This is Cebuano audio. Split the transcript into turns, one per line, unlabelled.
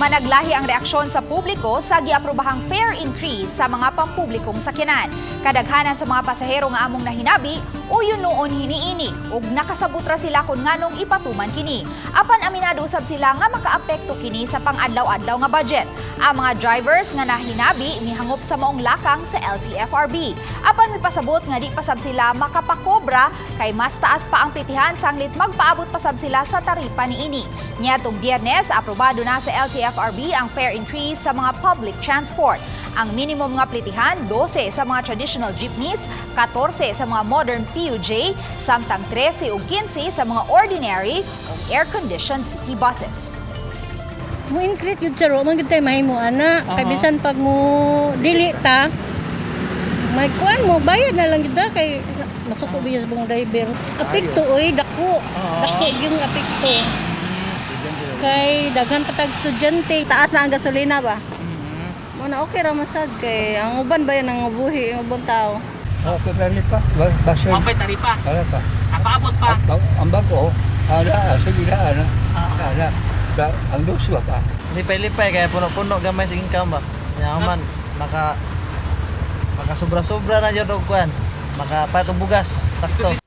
Managlahi ang reaksyon sa publiko sa giaprobahang fare increase sa mga pampublikong sakyanan. Kadaghanan sa mga pasahero nga among nahinabi, uyon noon hiniini ug nakasabot ra sila kung nganong ipatuman kini. Apan aminado usab sila nga makaapekto kini sa pang-adlaw-adlaw nga budget. Ang mga drivers nga nahinabi mihangop sa maong lakang sa LTFRB. Apan mipasabot nga di pasab sila makapakobra kay mas taas pa ang plitihan sanglit magpaabot pasab sila sa taripa niini. Niadtong Biyernes, aprobado na sa LTFRB ang fare increase sa mga public transport. Ang minimum nga plitihan, 12 sa mga traditional jeepneys, 14 sa mga modern PUJ, samtang 13 ug 15 sa mga ordinary ug air-conditioned city buses.
Mo increase yun, sir, wa man gyud tay mahimo ana. Kay bisan pag mo dili ta, may kuan mo bayad na lang gyud ta kay masuko biya sa buong driver. Apekto oy, dako. Dako yung apekto. Kay daghan pa tag estudyante.
Taas na ang gasolina ba? Muna okay ra masag kay ang uban ba yun ang buhi ang ubang tao.
Okay, taripa. Basyo.
Mapay taripa.
Wala pa.
Paabot pa.
Ang bago, ala, sige na, ana. Ala. Ang luxo pa.
Lipay-lipay kaya puno-puno gamay sa income ba. Yaman maka maka sobra-sobra na jud og kuan. Maka patong bugas sakto.